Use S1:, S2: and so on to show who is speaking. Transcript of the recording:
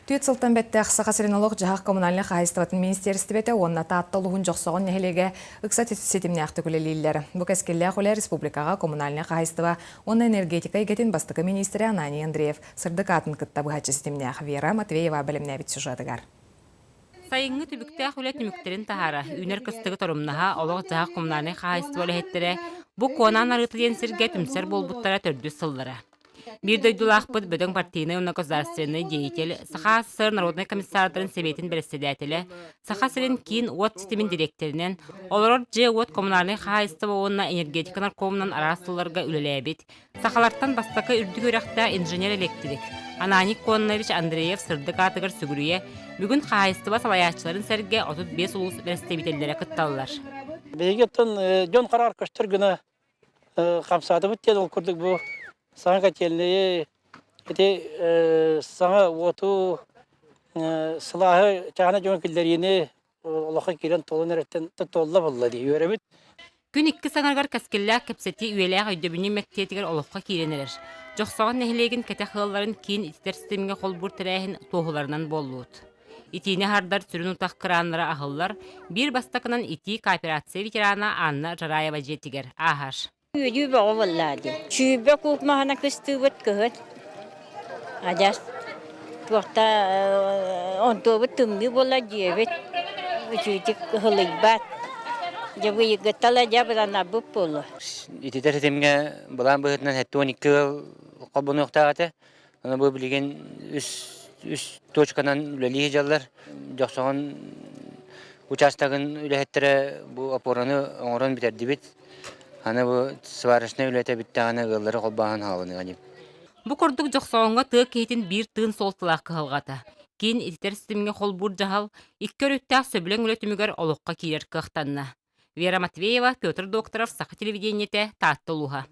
S1: Түөрт сылтан бэттэх Саха сирин олох-дьаһах коммунальнай хаһаайыстыбатын министиэристибэтэ уонна Таатта улууһун Дьохсоҕон нэһилиэгэ ыкса ситимнээхтик үлэлииллэр. Бу кэскиллээх үлэ республикаҕа коммунальнай хаһаайыстыба уонна энергетика эйгэтин бастакы миниистирэ Ананий Андреев сырдык аатын кытта быһаччы ситимнээх Вера Матвеева бэлэмнээбит сюжетыгар.
S2: Сайыҥҥы түбүктээх үлэ түмүктэрин таһаара, үүнэр кыстыгы торумнаһа, олох-дьаһах коммунальнай хаһаайыстыба үлэһиттэрэ бу Куонаан арыыта диэн сиргэ түмсэр буолбуттара төрдүс сыллара. Биир дойдулаахпыт бөдөҥ партийнай уонна государственнай деятель, Саха АССР народнай комиссардарын сэбиэтин бэрэссэдээтэлэ, Саха сирин киин уот ситимин дириэктэринэн, олорор дьиэ-уот коммунальнай хаһаайыстыба уонна энергетика наркомунан араас сылларга үлэлээбит, сахалартан бастакы үрдүк үөрэхтээх инженер-электрик Ананий Коннович Андреев сырдык аатыгар сүгүрүйэ, бүгүн хаһаайыстыба салайааччыларын сэргэ 35 улуус бэрэстэбиитэллэрэ кытталлар.
S3: Биһиги оттон дьон хараҕар көстөр гына хамсаатыбыт диэн ол курдук бу саҥа котельнайы ити саҥа уоту сылааһы чаана дьоҥо киллэриини олоххо киирэн туолан эрэттэн туолла буолла дии үөрэбит.
S2: Күн икки саҥарыгар кэскиллээх кэпсэтии үйэлээх өйдөбүнньүк мэктиэтигэр олоххо киирэн эрэр. Дьохсоҕон нэһилиэгин кэтэх ыалларын киин ититэр ситимҥэ холбуур тэрээһин туоһуларынан буоллубут. Итиини аһардар сүрүн утах кырааннара аһыллар, биир бастакынан итии кооперация ветерана Анна Жараева дьиэтигэр ааһар.
S4: Үөдүү бөҕө буоллаа дии. Сүүрбэ кууп маһына кыстыыбыт кыһын. Адьас туохта онтуобут тымныы буолла дьиэбит үчүгүйдүк ыһылыйбат. Дьэ быйылгыттан дьэ абыранарбыт буолуо.
S5: Ититэр ситимҥэ былаан быһыытынан 72 ыал холбонуохтаах этэ. Аны бу билигин үс, үс точканан үлэлии сылдьаллар. Дьохсоҕон учаастагын үлэһиттэрэ бу опораны оҥорон бүтэрдибит. Аны бу сварочнай үлэтэ бүттэҕинэ ыаллары холбооһун хаалыныаҕа диэн.
S2: Бу курдук Дьохсоҕоҥҥо тыа киһитин биир тыын суолталаах кыһалҕата. Киин ититэр ситимҥэ холбуур дьаһал икки өрүттээх сөбүлэҥ үлэ түмүгэр олоххо киирэр кыахтанна. Вера Матвеева, Петр Докторов, Саха телевидениетэ, Таатта улууһа.